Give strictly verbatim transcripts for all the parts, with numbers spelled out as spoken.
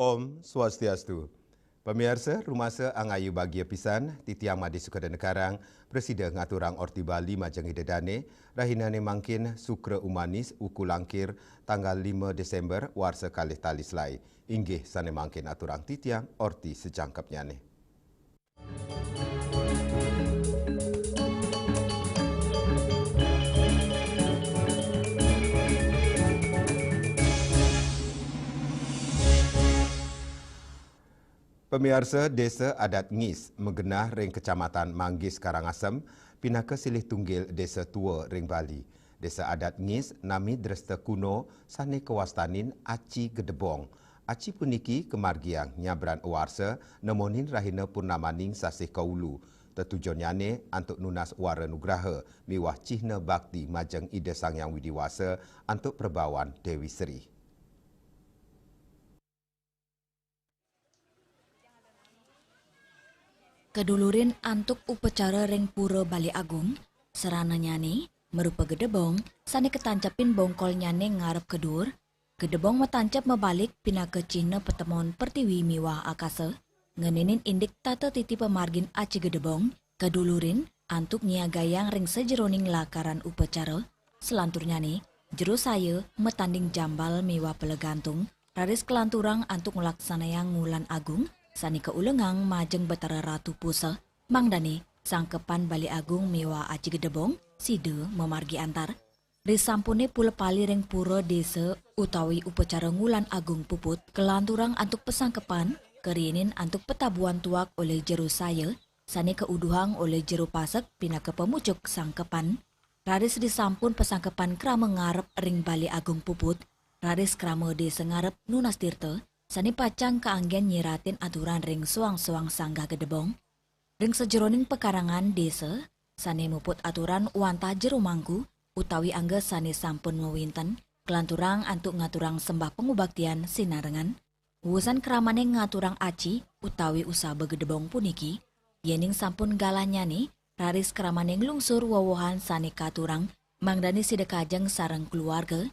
Om Swastiastu. Pamiarsa, rumasa angayu bagia pisan, titiang Made Sukadana Karang, prasida ngaturang orti Bali majeng Ida Dane, rahinane mangkin Sukra Umanis, wuku Langkir, tanggal lima Desember, warsa kalih tali selai. Inggih sane mangkin aturang titiang orti sajangkepnyane. Pamiarsa, Desa Adat Ngis magenah ring Kecamatan Manggis Karangasem pinaka silih tunggil desa tua ring Bali. Desa Adat Ngis nami dresta kuno sane kawastanin Aci Gedebong. Aci puniki kamargiang nyabran warsa nemonin rahina purnamaning sasih kaulu. Tetujonnyane antuk nunas wara nugraha miwah cihna bakti majeng Ida Sang Hyang Widi Wasa antuk prabawan Dewi Sri. Kadulurin antuk upacara ring Pura Bali Agung, sarananyane marupa gedebong sane katancepin bongkolnyane ngarep ka duur. Gedebong matancep mabalik pinaka cihna patemon pertiwi miwah akasa, ngeninin indik tata titi pamargin Aci Gedebong, kadulurin antuk nyiagayang ring sajeroning lakaran upacara. Salanturnyane, jero saya matanding jambal miwah pelegantung, raris kalanturang antuk nglaksanayang ngulan agung sane kaulengang majeng Betara Ratu Pusa, mangdane sangkepan Bali Agung miwah Aci Gedebong sida mamargi antar. Risampune pula pali ring pura desa utawi upacara ngulan agung puput, kalanturang antuk pasangkepan, kariinin antuk patabuhan tuak olih jero saya, sane kauduhang olih jero pasek pinaka pamucuk sangkepan. Raris risampun pasangkepan krama ngarep ring Bali Agung puput, raris krama desa ngarep nunas tirta, sane pacang kaanggen nyiratin aturan ring soang-soang sanggah gedebong. Ring sajeroning pakarangan desa, sane muput aturan wantah jero mangku utawi angga sane sampun mawinten, kalanturang antuk ngaturang sembah pangubaktian sinarengan. Wusan kramane ngaturang aci utawi usaba gedebong puniki, yening sampun galahnyane, raris kramane nglungsur wewehan sane katurang, mangdane sida kajeng sareng keluarga.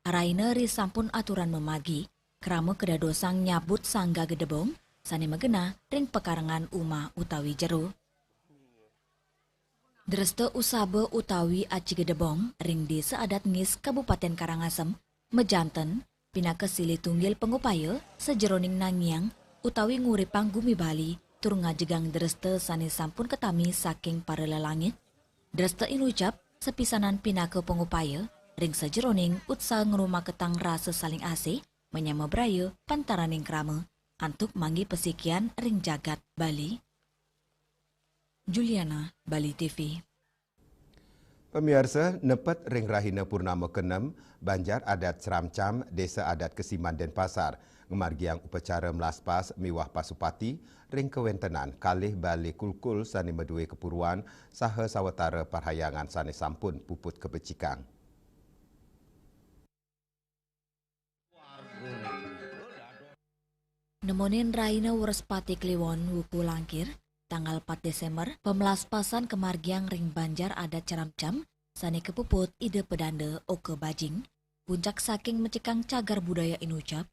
Raina risampun aturan mamargi, krama kadadosang nyabut sanggah gedebong sane magenah ring pakarangan umah utawi jero. Dresta usaba utawi aci gedebong ring Desa Adat Ngis, Kabupaten Karangasem, majanten pinaka silih tunggil pangupaya sajeroning nangiang utawi nguripang gumi Bali tur ngajegang dresta sane sampun katami saking para lelangit. Dresta inucap sapisanan pinaka pangupaya ring sajeroning utsaha ngrumaketang rasa saling asih, manyama braya pantaraning krama, antuk manggi pasikian ring jagat Bali. Juliana, Bali T V. Pamiarsa, nepet ring rahina purnama keenem, Banjar Adat Ceramcam, Desa Adat Kesiman Denpasar, ngamargiang upacara melaspas miwah pasupati ring kawentenan kalih bale kulkul sane madue kapuruan saha sawatara parhyangan sane sampun puput kabecikang. Nemonin rahina Wrespati Kliwon wuku Langkir, tanggal pat Desember, pamlaspasan kamargiang ring Banjar Adat Ceramcam, sane kapuput Ida Pedanda Oka Bajing, puncak saking mecikang cagar budaya inucap,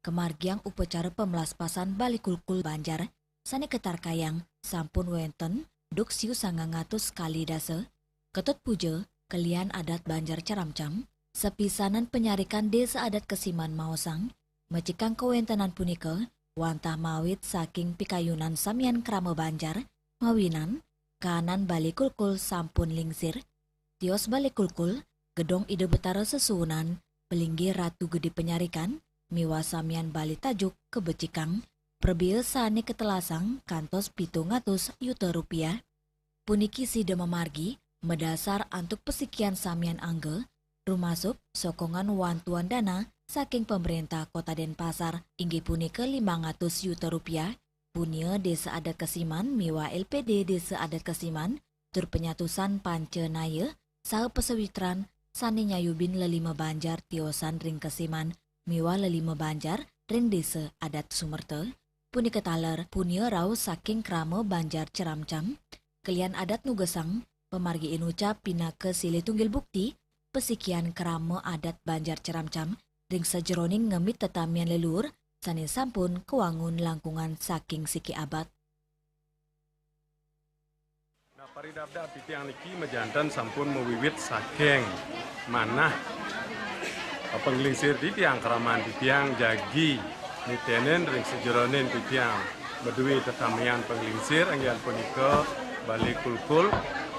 kamargiang upacara pamlaspasan bale kulkul banjar, sane katarkayang sampun wenten duk siu sangang atus kali dasa. Ketut puja, kelian adat Banjar Ceramcam, sapisanan panyarikan Desa Adat Kesiman maosang, mecikang kawentenan punika wantah mawit saking pikayunan samian krama banjar, mawinan, kaanan bale kulkul sampun lingsir. Tios bale kulkul, gedong Ida Betara Sesuunan, palinggih Ratu Gede Panyarikan, miwah samian bale tajuk kabecikang, prabea sane katelasang kantos pitung atus yuta rupiah. Puniki sida mamargi madasar antuk pasikian samian angga, rumasuk sokongan wantuan dana saking pamrentah Kota Denpasar, inggih punika limang atus yuta rupiah, punia Desa Adat Kesiman miwah L P D Desa Adat Kesiman, tur panyatusan panca naya saha pasawitran sane nyayubin lelima banjar tiosan ring Kesiman miwah lelima banjar ring Desa Adat Sumerta. Punika taler punia rauh saking krama Banjar Ceramcam. Kelian adat nugesang pamargi inucap pinaka silih tunggil bukti pasikian krama adat Banjar Ceramcam ring sajeroning ngemit tetamian leluhur sané sampun kawangun langkungan saking siki abad. Nah, paridabdab titiang niki majanten sampun mawiwit saking manah panglingsir titiang, kraman titiang jagi nitenin ring sajeroning titiang madué tetamian panglingsir, inggih punika Balé Kulkul.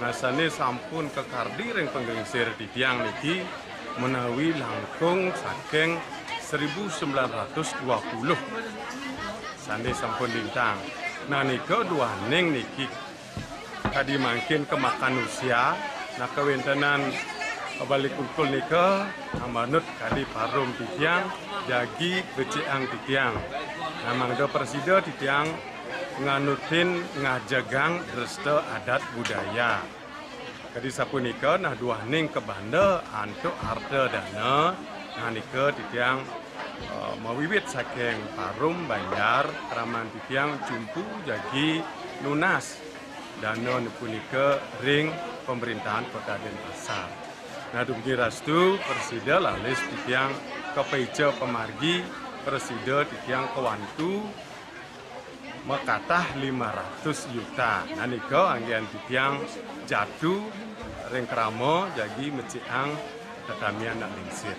Nah, sané sampun kakardi ring panglingsir titiang niki menawi langkung saking seribu sembilan ratus dua puluh sané sampun lintang. Nah, nika duaning niki kadi mangkin kemakan usia, nah, kawéntenan Balé Kulkul nika, nah, manut kadi parum titiang, jagi becikang titiang. Nah, mangda prasida titiang nganutin ngajegang dresta adat budaya. Kadi sapunika, nah, duaning kabanda antuk harta dana, nah, nika titiang, eh, mawiwit saking parum banjar, kraman titiang jumpu jagi nunas dana punika ring pamerintahan Kota Denpasar. Nah, dumugi rastu prasida lalis titiang kapaica pamargi, prasida titiang kawantu makatah lima ratus yuta. Nah, nika anggén titiang jatu ring krama jagi mecikang tetamian nak lingsir.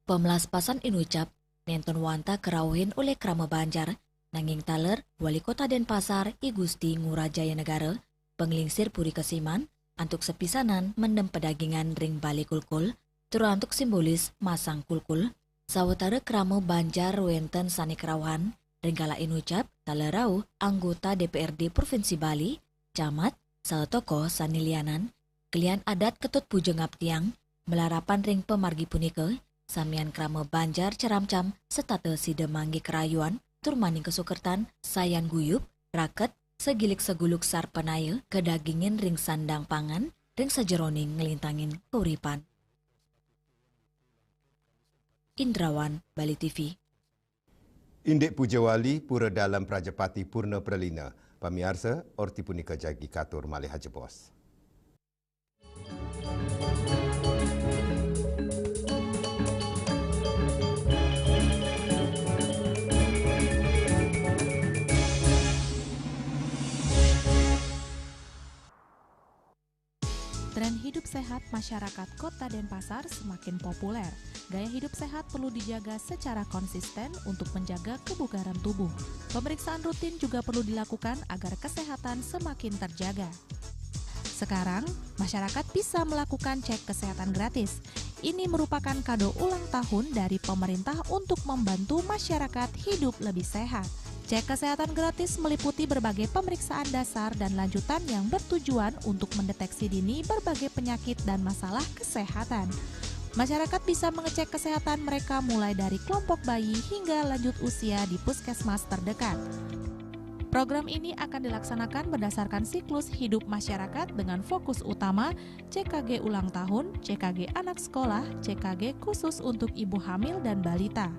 Pamlaspasan inucap nénten wantah karauhin olih krama banjar, nanging taler Wali Kota Denpasar I Gusti Ngurah Jaya Negara, panglingsir Puri Kesiman, antuk sapisanan mendem padagingan ring Balé Kulkul, tur antuk simbolis masang kulkul, sawatara krama banjar wénten sané karauhan, ring kala inucap, taler rauh anggota D P R D Provinsi Bali, camat, saha tokoh sané lianan, kelian adat Ketut Puja Ngabktiang, malarapan ring pamargi punika, samian krama banjar ceramcam setata sida manggih karayuan tur maning kasukertan sayan guyub, raket, sagilik saguluk sarpanaya kadagingin ring sandang pangan, ring sajeroning nglintangin kauripan. Indrawan, Bali T V. Indik Pujawali Pura Dalem Prajapati Purna Pralina. Pamiarsa, orti punika jagi katur malih ajebos. Tren hidup sehat masyarakat Kota Denpasar semakin populer. Gaya hidup sehat perlu dijaga secara konsisten untuk menjaga kebugaran tubuh. Pemeriksaan rutin juga perlu dilakukan agar kesehatan semakin terjaga. Sekarang, masyarakat bisa melakukan cek kesehatan gratis. Ini merupakan kado ulang tahun dari pemerintah untuk membantu masyarakat hidup lebih sehat. Cek kesehatan gratis meliputi berbagai pemeriksaan dasar dan lanjutan yang bertujuan untuk mendeteksi dini berbagai penyakit dan masalah kesehatan. Masyarakat bisa mengecek kesehatan mereka mulai dari kelompok bayi hingga lanjut usia di puskesmas terdekat. Program ini akan dilaksanakan berdasarkan siklus hidup masyarakat dengan fokus utama C K G ulang tahun, C K G anak sekolah, C K G khusus untuk ibu hamil dan balita.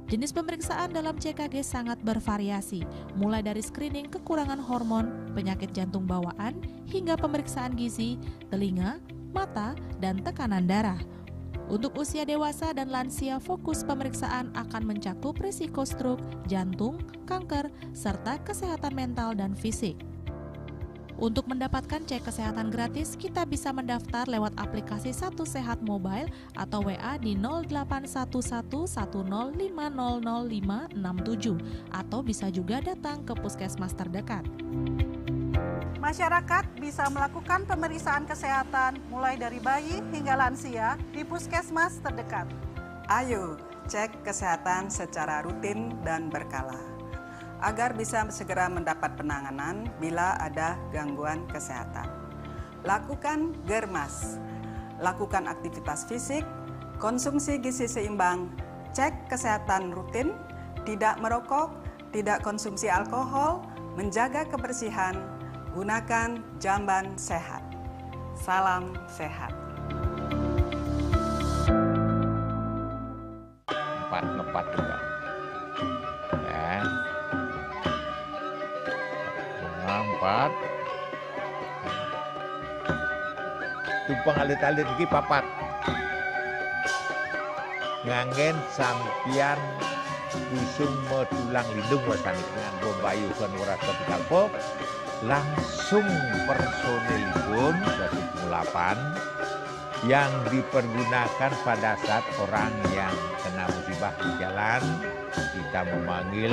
Jenis pemeriksaan dalam C K G sangat bervariasi, mulai dari screening kekurangan hormon, penyakit jantung bawaan, hingga pemeriksaan gizi, telinga, mata, dan tekanan darah. Untuk usia dewasa dan lansia, fokus pemeriksaan akan mencakup risiko stroke, jantung, kanker, serta kesehatan mental dan fisik. Untuk mendapatkan cek kesehatan gratis, kita bisa mendaftar lewat aplikasi Satu Sehat Mobile atau W A di nol delapan satu satu satu nol lima nol nol lima enam tujuh, atau bisa juga datang ke puskesmas terdekat. Masyarakat bisa melakukan pemeriksaan kesehatan mulai dari bayi hingga lansia di puskesmas terdekat. Ayo, cek kesehatan secara rutin dan berkala, agar bisa segera mendapat penanganan bila ada gangguan kesehatan. Lakukan germas, lakukan aktivitas fisik, konsumsi gizi seimbang, cek kesehatan rutin, tidak merokok, tidak konsumsi alkohol, menjaga kebersihan, gunakan jamban sehat. Salam sehat. Empat, ngepat juga. Ya. Bunga empat. Tumpang alit-alit iki papat. Nganggen sampian usung matulang lindung wasani dengan bombayuhan waras kapital pop, langsung personilipun satu puluh delapan yang dipergunakan pada saat orang yang kena musibah di jalan, kita memanggil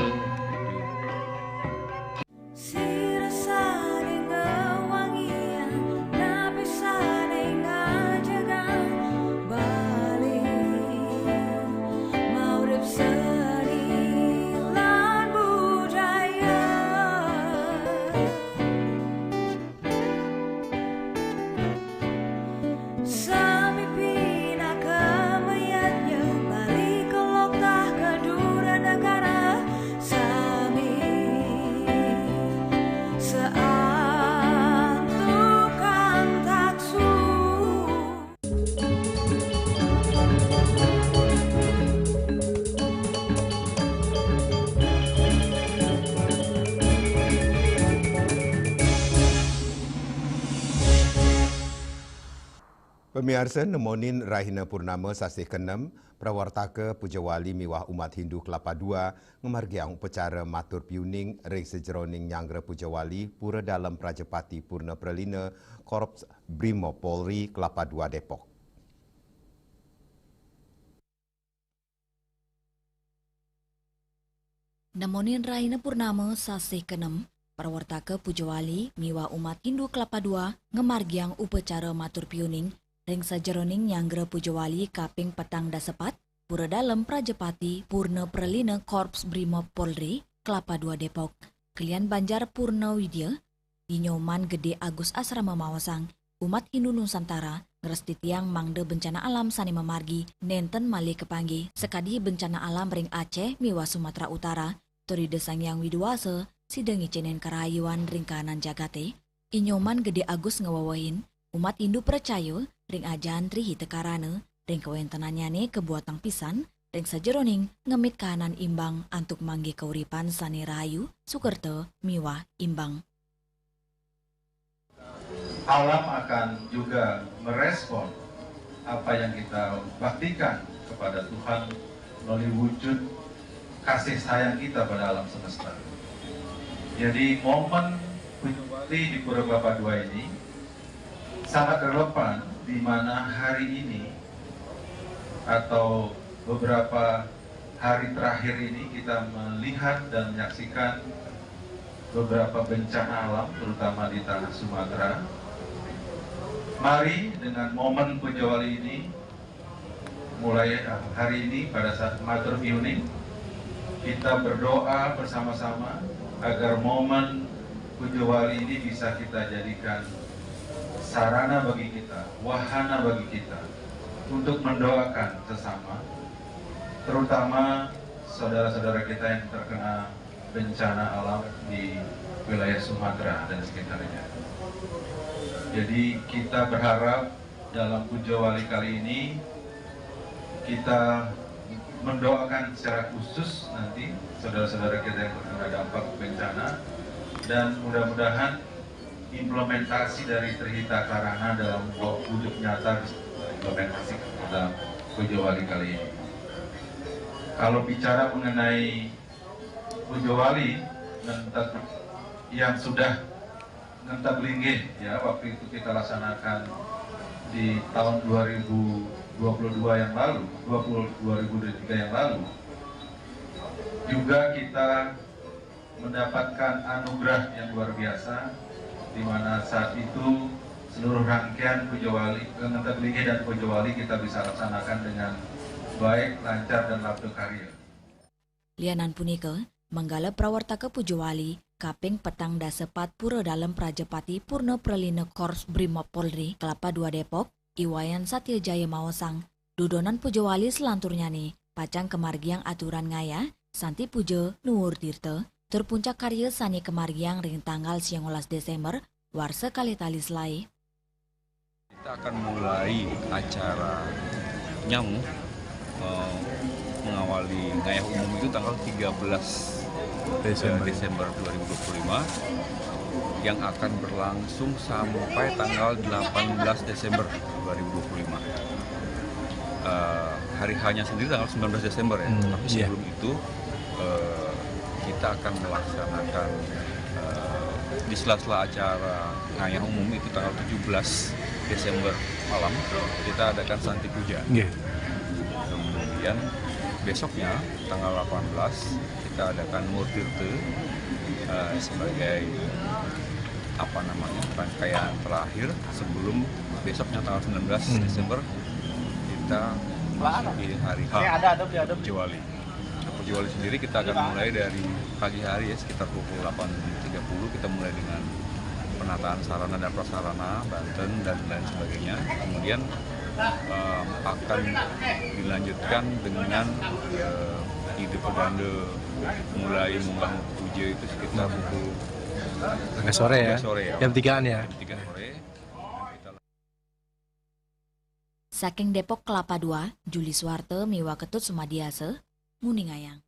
Pamiarsa, nemonin rahina purnama sasih keenem, prawartaka Pujawali miwah umat Hindu Kelapa Dua ngamargiang upacara matur piuning ring sajeroning nyanggra Pujawali Pura Dalem Prajapati Purna Pralina, Korps Brimob Polri, Kelapa Dua, Depok. Nemonin rahina purnama sasih keenem, prawartaka Pujawali miwah umat Hindu Kelapa Dua ngamargiang upacara matur piuning ring sajeroning nyanggra Pujawali kaping petang dasa pat, Pura Dalem Prajapati Purna Pralina, Korps Brimob Polri, Kelapa Dua, Depok, kelian banjar Purna Widya, Nyoman Gede Agus Asrama maosang, umat Hindu Nusantara ngrastitiang mangda bencana alam sane mamargi nenten malih kapanggih, sakadi bencana alam ring Aceh miwah Sumatera Utara, tur Ida Sang Hyang Widi Wasa sida ngicenin karahayuan ring kahanan jagate. I Nyoman Gede Agus ngwewehin, umat Hindu pracaya ring ajahan Tri Hita Karana, ring kawentenannyane kabuatang pisan ring sajeroning ngemit kahanan imbang antuk manggih kauripan sane rahayu, sukerta miwah imbang. Alam akan juga merespon apa yang kita baktikan kepada Tuhan melalui wujud kasih sayang kita pada alam semesta. Jadi, momen Pujawali di Pura Kelapa Dua ini sangat relevan, di mana hari ini atau beberapa hari terakhir ini kita melihat dan menyaksikan beberapa bencana alam, terutama di tanah Sumatera. Mari, dengan momen Pujawali ini, mulai hari ini, pada saat matur piuning, kita berdoa bersama-sama agar momen Pujawali ini bisa kita jadikan sarana bagi kita, wahana bagi kita untuk mendoakan sesama, terutama saudara-saudara kita yang terkena bencana alam di wilayah Sumatera dan sekitarnya. Jadi, kita berharap dalam Pujawali kali ini kita mendoakan secara khusus nanti saudara-saudara kita yang terkena dampak bencana, dan mudah-mudahan implementasi dari Tri Hita Karana dalam wujud nyata bisa implementasi dalam Pujawali kali ini. Kalau bicara mengenai Pujawali ngenteg yang sudah ngenteg linggih, ya, waktu itu kita laksanakan di tahun dua ribu dua puluh dua yang lalu, dua puluh, dua ribu dua puluh tiga yang lalu. Juga kita mendapatkan anugerah yang luar biasa, di mana saat itu seluruh rangkaian Pujawali, eh, ngenteg linggih dan Pujawali kita bisa laksanakan dengan baik, lancar, dan labda karya. Lianan punika, manggala prawartaka Pujawali kaping petang dasa pat Pura Dalem Prajapati Purna Pralina Korps Brimob Polri Kelapa Dua Depok, I Wayan Satya Jaya maosang, dudonan Pujawali selanturnyane pacang kamargiang aturan ngayah, santi puja, nuwur tirta, tur puncak karya sane kamargiang ring tanggal siangolas Desember, warsa kalih tali selae. Kita akan mulai acara nyamu, eh, mengawali ngayah umum itu tanggal tiga belas Desember. Desember dua ribu dua puluh lima, yang akan berlangsung sampai tanggal delapan belas Desember dua ribu dua puluh lima. Eh, Hari H-nya sendiri tanggal sembilan belas Desember ya. Hmm, tapi iya. Sebelum itu eh, kita akan melaksanakan eh, di sela-sela acara ngayah umum itu tanggal tujuh belas Desember malam kita adakan Santi Puja. Nggih. Kemudian besoknya tanggal delapan belas kita adakan Murtirte eh, sebagai apa namanya rangkaian terakhir sebelum besoknya tanggal sembilan belas Desember kita masuk di hari H. Ini ada, ada, ada. Jawali. Perjuali sendiri kita akan mulai dari pagi hari ya sekitar pukul delapan tiga puluh kita mulai dengan penataan sarana dan prasarana, banten dan lain sebagainya. Kemudian eh, akan dilanjutkan dengan eh, ide perdana mulai munggah puja itu sekitar pukul Agak sore ya. Sore ya. Jam tigaan ya. Jam tiga sore. Saking Depok Kelapa Dua, Juli Suwarte miwah Ketut Sumadiasa, nguningayang.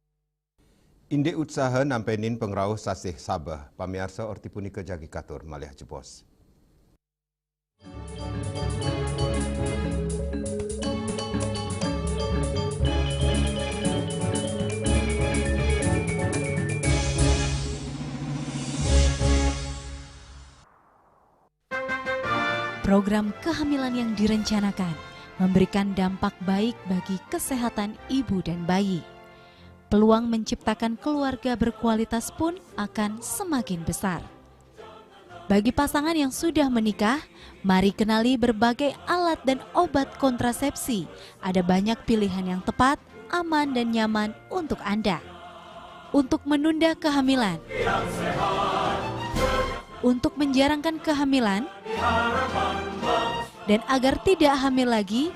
Indik utsaha nampenin pangrauh sasih sabeh, pamiarsa orti punika jagi katur malih jebos. Program kehamilan yang direncanakan memberikan dampak baik bagi kesehatan ibu dan bayi. Peluang menciptakan keluarga berkualitas pun akan semakin besar. Bagi pasangan yang sudah menikah, mari kenali berbagai alat dan obat kontrasepsi. Ada banyak pilihan yang tepat, aman, dan nyaman untuk Anda. Untuk menunda kehamilan, untuk menjarangkan kehamilan, dan agar tidak hamil lagi,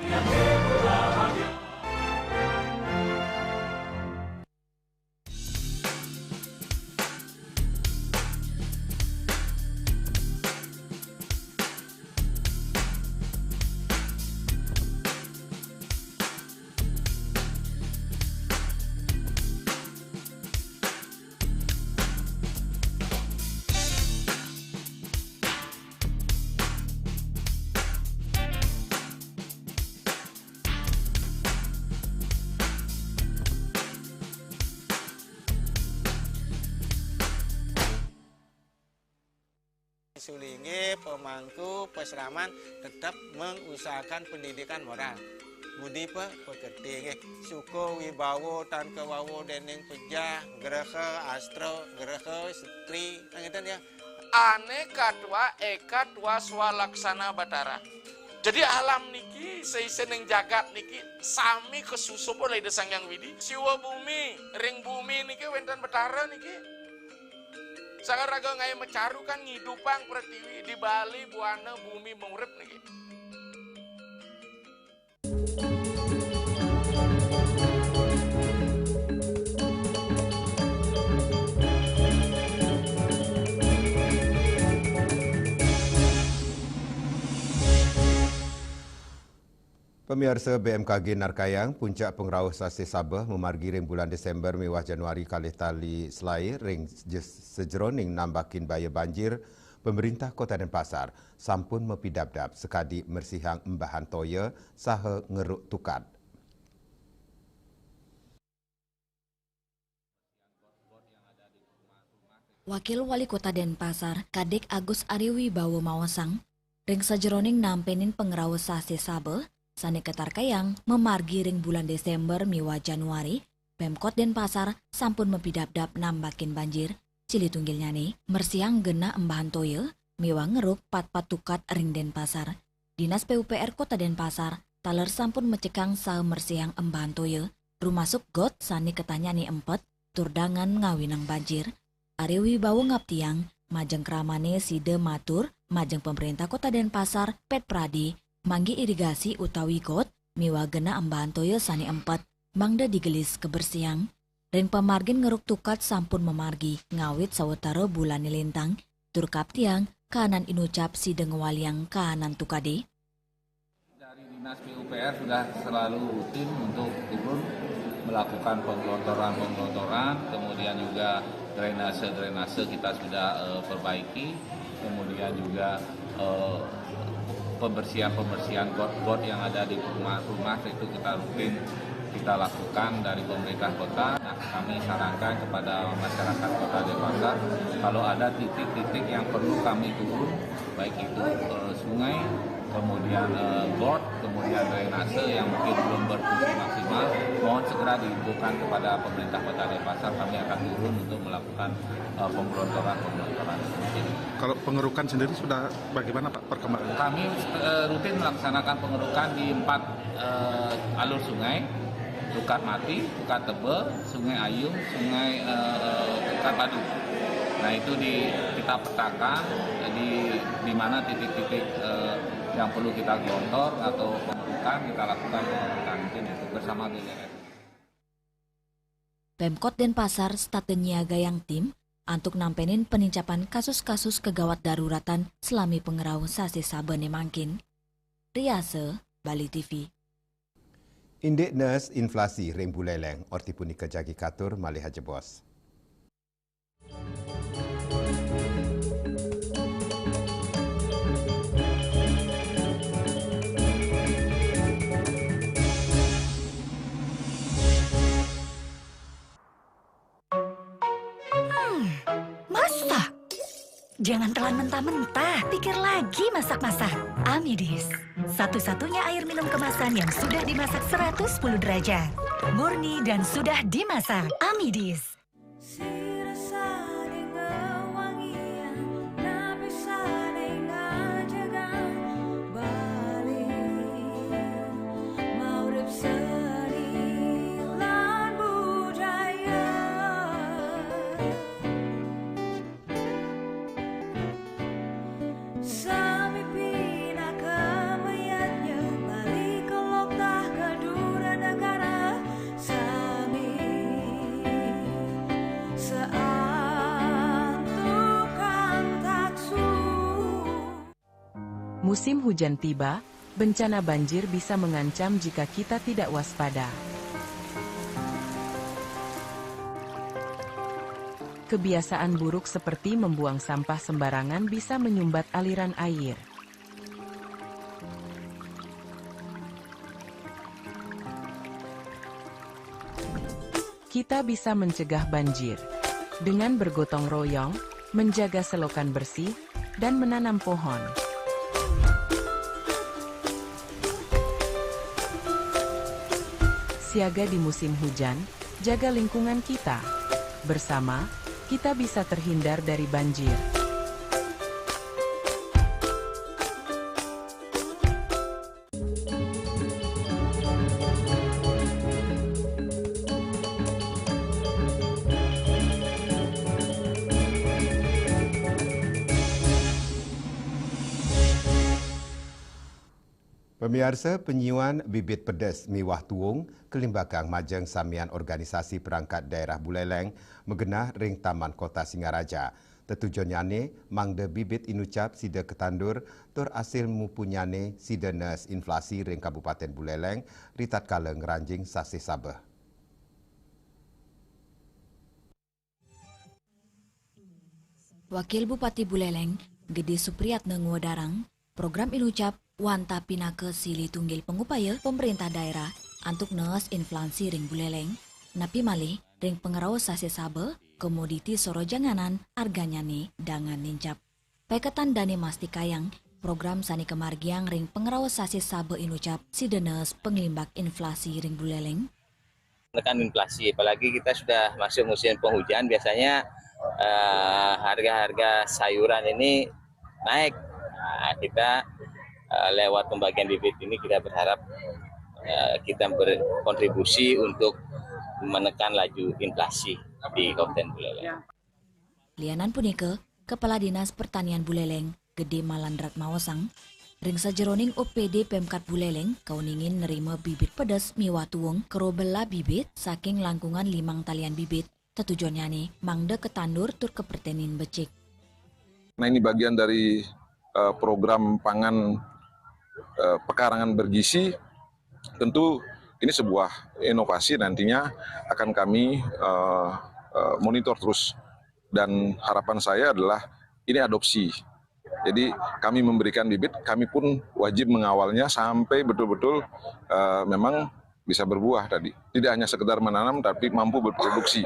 Sulingge pemangku pesraman tetap mengusahakan pendidikan moral. Budi pe pekerti nggih. Suko wibawo tan kewawo dening pejah, greha, astro, greha, setri, ngeten ya. Ane katwa eka twa swalaksana batara. Jadi alam niki seisening jagat niki sami kesusup oleh Ida Sang Hyang Widi. Siwa bumi, ring bumi niki wenten betara niki. Sangaraga ngae mecaru kan ngidupang pretiwi di Bali buana bumi mengurip niki. Pemirsa B M K G Narkayang, puncak pengrauh sasih Sabeh memargi ring bulan Desember miwah Januari kalih tali selai ring sejeroning nambakin baya banjir, pemerintah Kota Denpasar sampun mapidabdab sakadi mersihang embahan toya saha ngeruk tukad. Wakil Wali Kota Denpasar, Kadek Agus Arya Wibawa maosang, ring sajeroning nampenin pangrauh sasih Sabeh sane katarkayang mamargi ring bulan Desember miwah Januari, Pemkot Denpasar sampun mapidabdab nambakin banjir, silih tunggilnyane mersihang genah embahan toya miwah ngeruk patpat tukad ring Denpasar. Dinas P U P R Kota Denpasar taler sampun mecekang saha mersihang embahan toya, rumasuk got sane katanyane empet, tur dangan ngawinang banjir. Arya Wibawa ngaptiang, majeng kramane sida matur majeng pemerintah Kota Denpasar, Pet Pradi, manggi irigasi utawi got miwah genah embahan toya sane empet, mangda digelis kebersihan. Ring pamargin ngeruk tukad sampun mamargi ngawit sawatara bulane lintang, tur kaptiang kahanan inucap sida ngwaliang kahanan tukade. Dari Dinas P U P R sudah selalu rutin untuk turun melakukan penggelontoran-penggelontoran, kemudian juga drainase-drainase kita sudah eh, perbaiki, kemudian juga eh, pembersihan-pembersihan got-got yang ada di rumah-rumah itu kita rutin Kita lakukan dari pemerintah kota, nah, kami sarankan kepada masyarakat Kota Denpasar, kalau ada titik-titik yang perlu kami turun, baik itu eh, sungai, kemudian eh, got, kemudian drainase yang mungkin belum berfungsi maksimal, mohon segera diinfokan kepada pemerintah Kota Denpasar, kami akan turun untuk melakukan eh, penggelontoran-penggelontoran. Kalau pengerukan sendiri sudah bagaimana, Pak, perkembangannya? Kami eh, rutin melaksanakan pengerukan di empat eh, alur sungai, Tukad Mati, Tukad Tebe, Sungai Ayung, Sungai eh, Tukad Badu. Nah, itu di kita petakan eh, di di mana titik-titik eh, yang perlu kita gelontor atau pengerukan, kita lakukan pengerukan. Mungkin itu bersama B L R. Pemkot Denpasar state nyiagayang tim antuk nampenin penincapan kasus-kasus kegawat daruratan selami pengerau sase sabe ne mangkin. Riase, Bali T V. Indik nees inflasi ring Buleleng, orti punika jagi katur malih ajebos. Hmm, masak. Jangan telan mentah-mentah, pikir lagi masak-masak. Amidis, satu-satunya air minum kemasan yang sudah dimasak seratus sepuluh derajat. Murni dan sudah dimasak. Amidis. Musim hujan tiba, bencana banjir bisa mengancam jika kita tidak waspada. Kebiasaan buruk seperti membuang sampah sembarangan bisa menyumbat aliran air. Kita bisa mencegah banjir dengan bergotong royong, menjaga selokan bersih, dan menanam pohon. Siaga di musim hujan, jaga lingkungan kita. Bersama, kita bisa terhindar dari banjir. Pamiarsa, penyiuan bibit pedes miwah tuung kalimbakang majeng samian organisasi perangkat daerah Buleleng magenah ring Taman Kota Singaraja. Tetujonnyane mangda bibit inucap sida katandur tur asil mupunyane sida nees inflasi ring Kabupaten Buleleng ritatkala ngranjing sasih sabeh. Wakil Bupati Buleleng, Gede Supriyatna ngwedarang, program inucap wantah pinaka silih tunggil pangupaya pemerintah daerah antuk nees inflasi ring Buleleng, napi malih ring pangrauh sasih sabeh, komoditi soroh janganan arganyane dangan nincap. Paiketan dane mastikayang program sane kamargiang ring pangrauh sasih sabeh inucap sida nees panglimbak inflasi ring Buleleng. Menekan inflasi, apalagi kita sudah masuk musim penghujan, biasanya eh, harga-harga sayuran ini naik. Nah, kita eh, lewat pembagian bibit ini kita berharap eh, kita berkontribusi untuk menekan laju inflasi di Kabupaten Buleleng. Lianan punika, Kepala Dinas Pertanian Buleleng, Gede Malandrat maosang, ring sajeroning O P D Pemkat Buleleng kauningin nerima bibit pedes miwah tuung karo belah bibit saking langkungan limang talian bibit, tetujonnyane mangda katandur tur kapertenin becik. Nah, ini bagian dari eh, program pangan eh, pekarangan bergizi. Tentu ini sebuah inovasi, nantinya akan kami eh, eh, monitor terus, dan harapan saya adalah ini adopsi. Jadi kami memberikan bibit, kami pun wajib mengawalnya sampai betul-betul eh, memang bisa berbuah tadi. Tidak hanya sekedar menanam, tapi mampu berproduksi.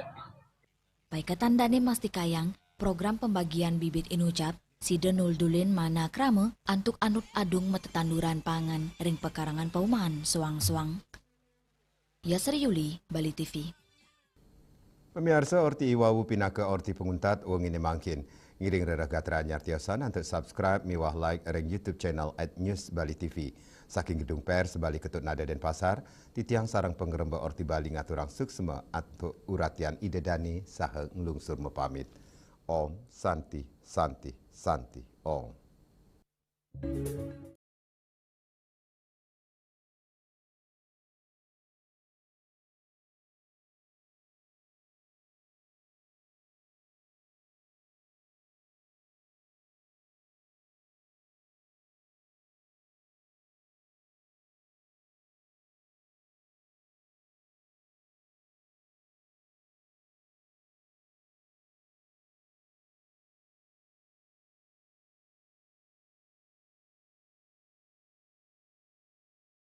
Paikatan dané mastikayang program pembagian bibit inucap sida nuldulin mana krama antuk anut adung matetanduran pangan ring pekarangan paumahan soang-soang. Yasri Yuli, Bali T V. Pamiarsa, orti iwawu pinaka orti panguntat wenginé mangkin. Ngiring rereh gatra anyar tiosan antuk subscribe miwah like ring YouTube channel at News Bali T V. Saking Gedung Pers Bali Ketut Nada Denpasar, titiang sareng pangremba Orti Bali ngaturang suksma antuk uratian Ida Dané saha nglungsur mapamit. Om Santi, Santi, Santi, Om.